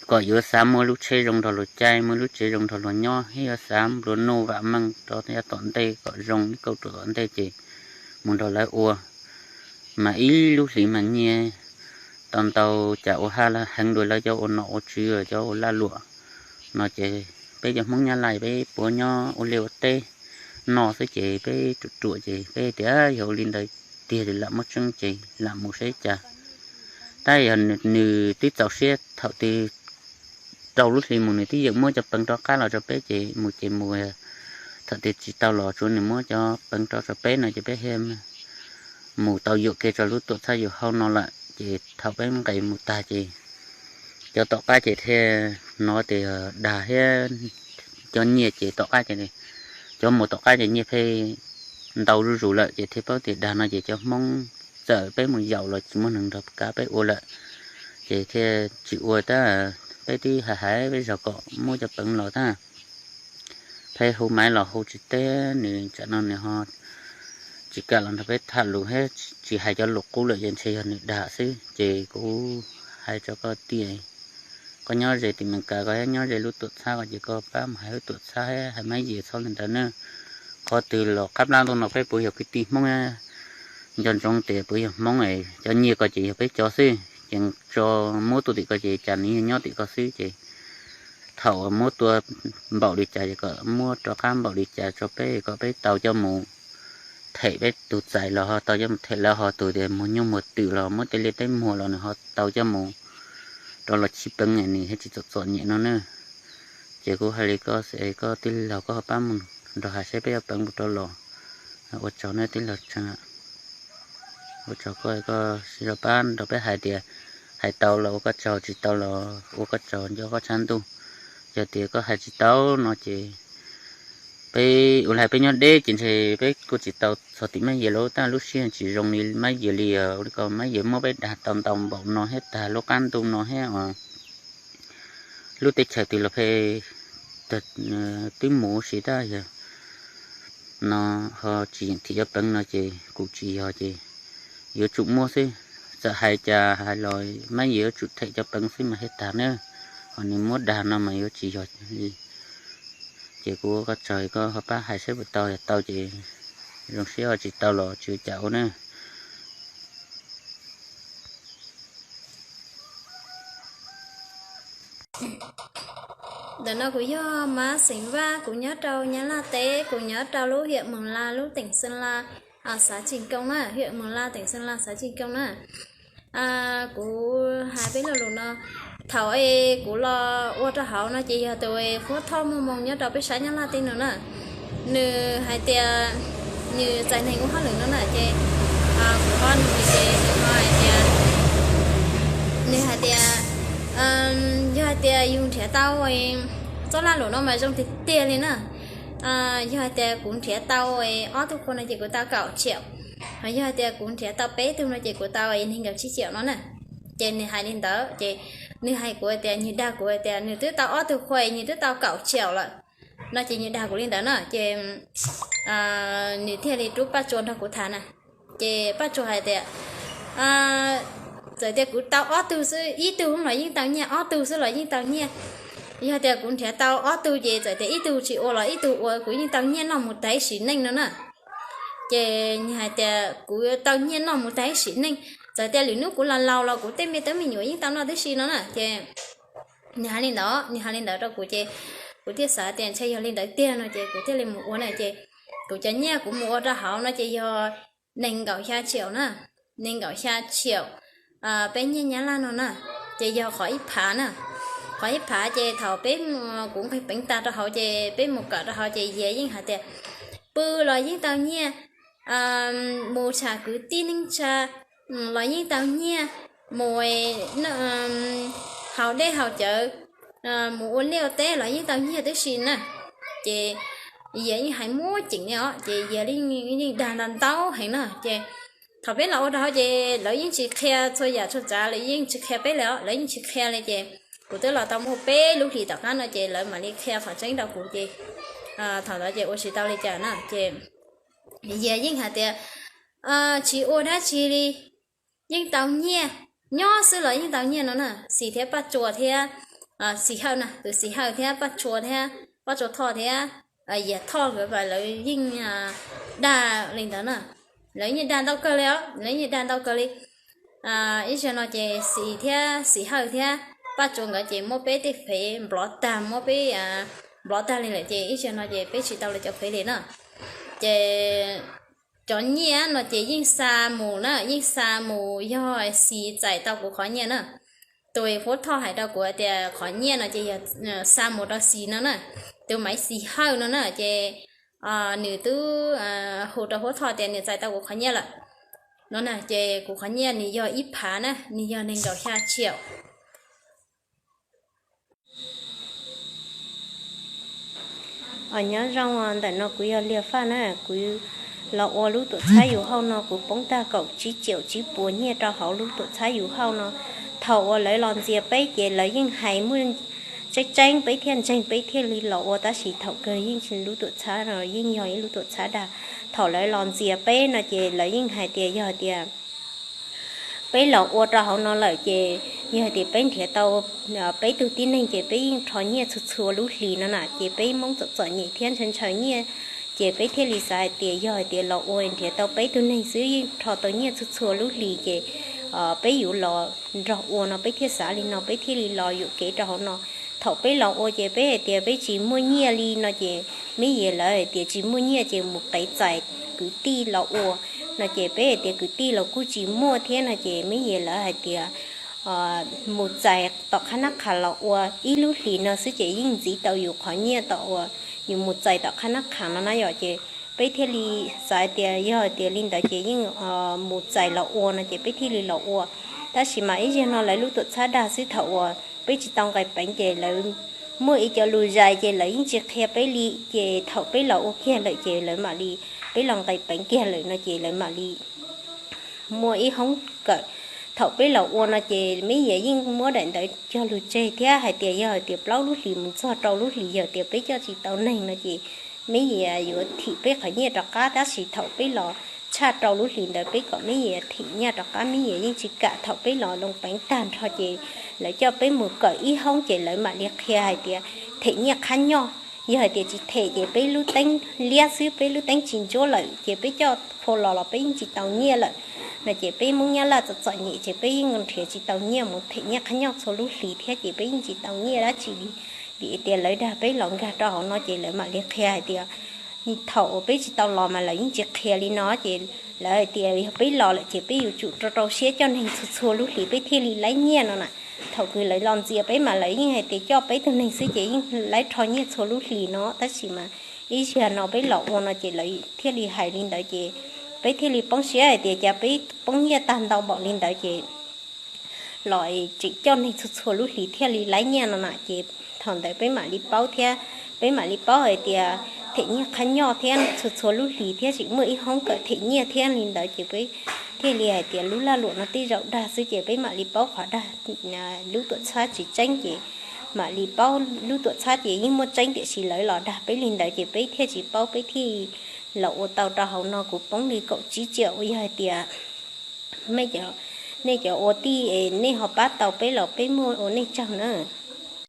kom yuav xav muaj lub tsheb zoo nrog luag caij, muaj lub tsev zoo nrog luag nyob, thiab yuav xav nplua nuj vam meej rau yav tom ntej kom zoo ib kauj ruam tom ntej ces mus nrog lawv ua. Mas ib lub hlis mas nyiaj tau ntau, cas ua haj heev dua lawv cov ua nom ua tswv cov ua laj luam no ces peb cov Hmoob Nyab Laj peb puav nyob ua liaj ua teb no xwb ces peb ruam ruam ces peb tias yog ua li ntawd tiag ces lam muab tseeb ces lam mus saib cas. Tab yog nws twb txaus siab thaum twg rau lub hlis mus nws twb yeem muab cov peev rov qab los rau peb ces mus ces mus, thaum twg tsis tau los tsuav nws muab cov peev rov rau peb no ces peb thiaj mus tau yuam kev rau lub tuam txhab yus hau no lawm. Ces thaum peb nqes mus tag ces cov tom qab ces thiaj hnov tias dag thiab cov nyiaj ces tom qab ces, cov mus tom qab ces nyiaj pheej ntau zuj zus lawm ces thiaj paub tias dag no ces cov Hmoob txawm peb mus yaum los tsis muaj neeg nrog kav peb ua lawm. Ces thiaj tsis ua tab, peb twb hais hais peb zog kom muab cov peev los tab, pheej hu maiv los hu tsis teb nws, tsam no nws ho tsis kam los nrog peb tham lus thiab tsis hais cov lus qub lawm ces ntshe yog nws dag xwb. Ces kuv hais rau koj tias koj nyob ze tim Meskas, koj nyob ze lub tuam txhab ko ces koj pab mus hais lub tuam txhab, hais Mab Yim txhob li ntawd na. Qhov twg los qab plab ntuj no peb puas yog kwv tij Hmoob? Nco ntsoov tias puas yog Hmoob, cov nyiaj ko ces yog peb cov xwb ces tso muab tuaj tim ko ces cas nws yog nyob tim ko xwb ces thaum muab tua npaum li cas ces kom muab rov qab npaum li cas tso peb kom peb tau coj mus them peb tus txais los ho tau coj mus them lawv ho tus tias muag nyuj muag twm los muab tej liaj teb muag los nws ho tau coj mus rov los chib peev, nws thiaj tsis txom txom nyem no na. Ces kuv hais li koj xwb, koj tij laug koj ho pab mus nrog hais saib peb cov peev puas rov los. Ua tsaug nej tij laug tseem, ua tsaug koj, koj sib zog pab nrog peb hais tias hais tau los ua koj tsaug, tsis tau los ua koj tsaug nco koj tshav ntuj. Yog tias koj hais tsis tau no ces peb ua li peb nyob deb ces ntshe peb kuj tsis tau txog tim Mab Yim lawm, tab lub siab tsis zoo li Mab Yim li os. Ua li ko Mab Yim muab peb dag tau ntau npaum no thiab tag lub qab ntuj no thiab os. Lub teb chaws twg los pheej twb mus ua si tab, yog no ho tsis yeem them cov peev no ces kuv tsis yog ces yuav tsum muab xwb. Txawm hais cas hais los Mab Yim yuav tsum them cov peev xwb mas thiaj tag na, ho nws muab dag no mas yuav tsis yog li. Ces kuv ua koj tsaug, koj ho pab hais saib puas tau, yog tau ces zoo siab, ho tsis tau los tsis ua cas ua na. Ntawm no kuv yog Mab xeem Vaj, kuv nyob rau Nyab Laj teb, kuv nyob rau lub hiam Meem Las lub teem Xeem Las, xav Tsim Koom na, hiam Meem Las teem Xeem Las xav Tsim Koom na. Kuv hais peb lo lus no, thaum es kuv los ua rau hauv no ces yog tus Huab Thoj Muaj Moo nyob rau peb sab Nyab Laj teb no na, nws hais tias nws txais neeg ua hauj lwm no na ces kuv ho nug nws ces nws ho hais tias, nws hais tias yog hais tias yus nrhiav tau txoj lag luam no mas zoo tiag tiag li na. Yog hais tias kuv nrhiav tau ob tug qhua no ces kuv tau kaum tsiaum, ho yog hais tias kuv nrhiav tau peb tug no ces kuv tau nees nkaum tsib tsiaum no na. Ces nws hais li ntawd ces nws hais kuv tias, nws dag kuv tias nws twb tau ob tug qhua nws twb tau kaum tsiaum lawm no ces nws dag kuv li ntawd na ces nws thiaj li rub Paj Tsua nrog kuv tham na. Ces Paj Tsua hais tias txawm tias kuv tau ob tug xwb, ib tug los yeej tau nyiaj, ob tug xwb los yeej tau nyiaj. Yog tias kuv nrhiav tau ob tug ces txawm tias ib tug tsis ua los ib tug ua kuv yeej tau nyiaj noj mus tag sim neej no na. Ces nws hais tias kuv tau nyiaj noj mus tag sim neej, txawm tias lwm hnub kuv los laus los kuv tej me tub me nyuam yeej tau noj tib si no na. Ces nws hais li ntawd, nws hais li ntawd rau kuv ces kuv thiaj xav tias ntshe yog li ntawd tiag no ces kuv thiaj li mus ua na. Ces kuv cov nyiaj kuv mus ua rau hauv no ces yog nees nkaum xya tsiaum na, nees nkaum xya tsiaum peb nyiaj Nyab Laj no na. Ces yog qhov ib phav na, qhov ib phav ces thaum peb, kuv nqis peev tag rau hauv ces peb mus kawm rau hauv ces Yias yeej hais tias pw los yeej tau nyiaj, mus tsham kwv tij neej tsa los yeej tau nyiaj, mus haus dej haus cawv, mus ua liaj ua teb los yeej tau nyiaj tib si na. Ces Yias yeej hais muaj ceem li os, ces Yias yeej dag ntau heev na. Ces thaum peb los ua rau hauv ces lawv yeej tsis qhia txhua yam txhua tsav, lawv yeej tsis qhia peb li os, lawv yeej tsis qhia li ces kuv twb los tau muaj peb lub hlis tom qab no ces lawv mam li qhia qhov tseeb rau kuv ces thaum ntawd ces ua tsis tau li cas na ces Yias yeej hais tias tsis ua dab tsi li, yeej tau nyiaj, nyob xwb los yeej tau nyiaj no na. Xis thiab Paj Tsua thiab, Xis Hawj na, tus Xis Hawj thiab Paj Tsua thiab Paj Tsua Thoj thiab Yias Thoj nkawd lawv yeej dag li ntawd na. Lawv yeej dag ntau kawg li os, lawv yeej dag ntau kawg li. Ib zaug no ces Xis thiab Xis Hawj thiab Paj Tsua nkawd ces muab peb tej fev nplov tag, muab peb nplov tag li lawm ces ib zaug no ces peb tsis tau lawv cov fev li na. Ces cov nyiaj no ces yeej xa mus na, yeej xa mus, yog Xis txais tau kuv qhov nyiaj na. Tus Huab Thoj hais rau kuv tias qhov nyiaj no ces yog xa mus rau Xis no na. Tus Maiv Xis Hawj no na ces nws twb hu rau Huab Thoj tias nws txais tau kuv qhov nyiaj lawm. No na ces kuv qhov nyiaj nws yog ib phav na, nws yog nees nkaum xya tsiaum. Os, nyob zoo, ntawm no kuv yog Liag Faj na, kuv los ua lub tuam txhab yus hauj no kuv poob tag kaum tsib tsiaum tsib puas nyiaj rau hauv lub tuam txhab yus hauj no. Thaum uas lawv los ntxias peb ces lawv yeej hais muaj tseeb tseeb peb thiaj ntseeg peb thiaj li los ua, tab sis thaum kawg yeej lub tuam txhab no yeej yog ib lub tuam txhab dag. Thaum lawv los ntxias peb no ces lawv yeej hais tias yog tias peb los ua rau hauv no lawm ces yog tias peb nrhiav tau peb tug tib neeg ces peb yeej rho nyiaj txhua txhua lub hlis no na, ces peb Hmoob txom txom nyem thiab ntshaw ntshaw nyiaj, ces peb thiaj li xav hais tias yog hais tias los ua nrhiav tau peb tug neeg xwb yeej rho tau nyiaj txhua txhua lub hlis ces peb yuav los nrog ua no peb thiaj xav li no peb thiaj li los yuam kev rau hauv no. Thaum peb los ua ces peb hais tias peb tsis muaj nyiaj li no ces Meb Yias lawv hais tias tsis muaj nyiaj ces mus qiv txais kwv tij los ua no ces peb hais tias kwv tij los kuj tsis muaj thiab no ces Meb Yias lawv hais tias mus txais tom qhab nab qha los ua ib lub hlis no xwb ces yeej ntxiv tau yus qhov nyiaj tom uas yus mus txais tom qhab nab qha no na yom. Ces peb thiaj li xav hais tias yog hais tias li ntawd ces yeej mus txais los ua no ces peb thiaj li los ua. Tab sis mas ib zaug no lawv lub tuam txhab dag xwb, thaum uas peb tsis tau nqis peev ces lawv muaj ib co lus zais ces lawv yeej tsis qhia peb li, ces thaum peb los ua kiag lawm ces lawv mam li, peb los nqis peev kiag lawm no ces lawv mam li muaj ib hoob kawm. Thaum peb los ua no ces Meb Yias yeej muab daim ntawd cog lus tseg thiab hais tias yog hais tias plaub lub hlis mus txog rau lub hlis yog tias peb coj tsis tau neeg no ces Meb Yias yuav thim peb qhov nyiaj rov qab. Tab sis thaum peb los tshaj rau lub hlis ntawd peb kom Meb Yias thim nyiaj rov qab, Meb Yias yeej tsis kam. Thaum peb los loo peev tag nrho ces lawv coj peb mus kawm ib hoob ces lawv mam li qhia hais tias them nyiaj qhab nyoj, yog hais tias tsis them ces peb lub teeb liab xwb, peb lub teeb tsis ntsuab lawm ces peb coj phau los los peb yeej tsis tau nyiaj lawm no ces peb Hmoob Nyab Laj txom txom nyem ces peb yeej nrhiav tsis tau nyiaj mus them nyiaj qhab nyoj txhua lub hlis thiab ces peb yeej tsis tau nyiaj dab tsi li. Vim tias lawv dag peb los nkag rau hauv no ces lawv mam li qhia hais tias thaum uas peb tsis tau los mas lawv yeej tsis qhia li no ces lawv hais tias yog peb los lawm ces peb yuav tsum rau rau siab coj neeg txhua txhua lub hlis peb thiaj li laib nyiaj no na. Thaum kws lawv los ntxias peb mas lawv yeej hais tias coj peb tug neeg xwb ces yeej laib rho nyiaj txhua lub hlis no, tab sis mas ib zaug no peb los ua no ces lawv thiaj li hais li ntawd ces peb thiaj li poob siab hais tias cas peb poob nyiaj tag ntau npaum li ntawd ces los tseem coj neeg txhua txhua lub hlis thiaj li laib nyiaj no na ces thaum ntawd peb mam li paub thiab, peb mam li paub hais tias them nyiaj qhab nyoj thiab txhua txhua lub hlis thiab tseem muaj ib hoob kawm them nyiaj thiab li ntawd ces peb thiaj li hais tias lub laj luam no tej zaum dag xwb ces peb mam li paub qhov dag lub tuam txhab tsis tseeb ces mam li paub lub tuam txhab ces yeej muaj tseeb tiam sis lawv los dag peb li ntawd ces peb thiaj tsis paub, peb thiaj los ua tau rau hauv no kuv poob li kaum tsib tsiaum uas yog hais tias nej cov ua tij nej ho pab tau peb los peb muaj ua nej tsaug na.